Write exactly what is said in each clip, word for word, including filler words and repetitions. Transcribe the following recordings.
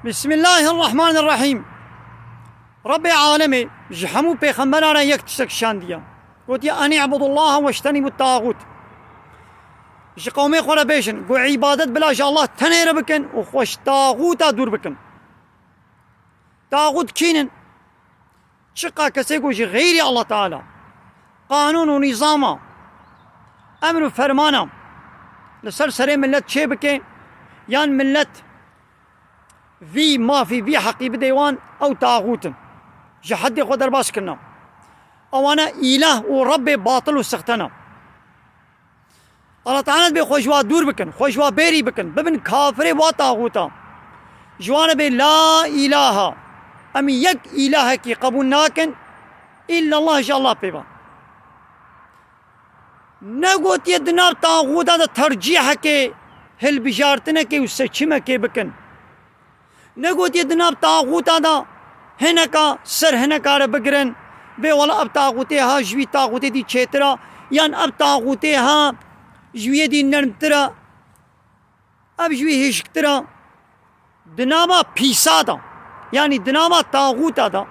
Bismillahirrahmanirrahîm. Rebbê alemê ji hemû pêxemberan re yek tiştek şandiye. Gotiye, "Enî ibudullah weştenîbu tağût." Ji qewmê xwe re bêjin, ku îbadet bila ji Allah tenê re bikin û xwe ji taxûta dûr bikin. Taxût kînin? Çiqa kesê ku ji xeyrî Allah Teala qanûn û nîzama, emr û fermana li ser serê millet çê bike, yan millet vî mafî, vî heqî bidê wan, ew taxût in. Ji heddê xwe derbas kirine. Ewana îlah û Rebbê batil û sixte ne. Allah Teala dibê xwe ji wa dûr bikin, xwe ji wa bêrî bikin, bibin kafirê wa taxûta. Ji wan re bê la îlaha. Em yek îlahekî qebûl nakin, îllallah ji Allah pê ve. Negotiye di nav taxûta de tercîhekê, hilbijartinekê û seçimekê bikin. Negotiye di nav taxûta de hineka ser hineka re bigirin, bê wela ev taxûtê ha ji wî taxûtê dî çêtir e, yan ev taxûtê ha ji wî yê dî nermtir e, ev ji wî hişktir e. Di nava pîsa de, yanî di nava taxûta de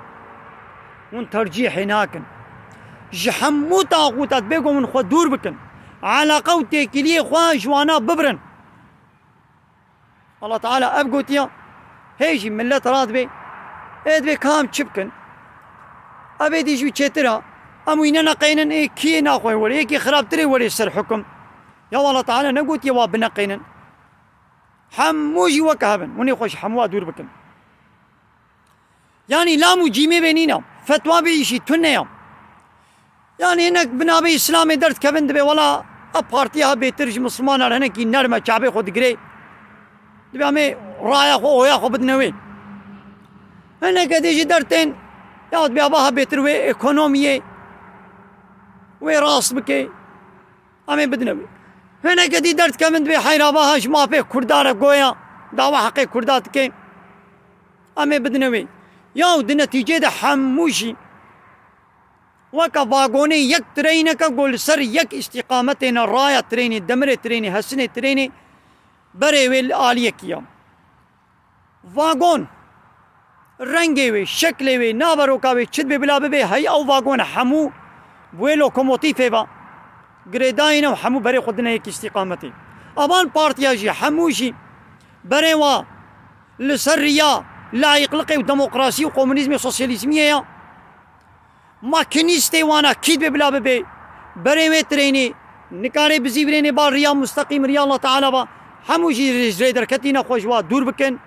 hûn tercîhê nakin. Ji hemû taxûta dibê ku hûn xwe dûr bikin. Eleqe û têkiliyê xwe ji wana bibirin. Allah Teala ev gotiye, hê jî millet radibê, ê dibê ka em çi bikin? Ev êdî ji wî çêtir e, em wî neneqeynin, ê kî yê naxwe werê, yekî xirabtirê werê ser hukum. Ya Allah Teala negotiye wa bineqeynin. Hemû jî weke hev in, hûn ê xwe ji hemû wa dûr bikin. Yanî lam û cîmê vê nîne. Fetwa vê îşî tune ye. Yanî hinek bi navê Îslamê derdikevin, dibê wela ev partiya ha bêtir ji Mislimanan re hinekî nerm e, çavê xwe digirê. Dibê em ê raya xwe, oya xwe bidine wê. Hineke dî jî dertên, ya dibê ava ha bêtir wê ekonomiyê wê rast bike. Em ê bidine wê. Hineke dî derdikevin, dibê heyra va ha ji mafê Kurda re goya, dawa heqê Kurda dike. Em ê bidine wê. Yaw di netîcê de hemû jî weke vagonê yek treyneke ku li ser yek îstîqametê ne, raya treynê, demirê treynê, hesinê treynê, berê wê li aliyekî ya. Vagon, rengê wê, şeklê wê, naveroka wê çi dibê bila bibê, hey ew vagon hemû bi wê lokomotîfê ve girêdayî ne û hemû berê xwe dine yek îstîqametê. Avan partiya jî hemû jî berê wa li ser riya layîqliqê û demokrasî û komunîzmê, sosyalîzmiyê ya. Makinîstê wana kî dibê bila bibê, berê wê treynê, nikarê bizîvirênê ba riya musteqîm, riya Allah Teala ba, hemû jî rê-, rê derketîne xwe ji wa dûr bikin.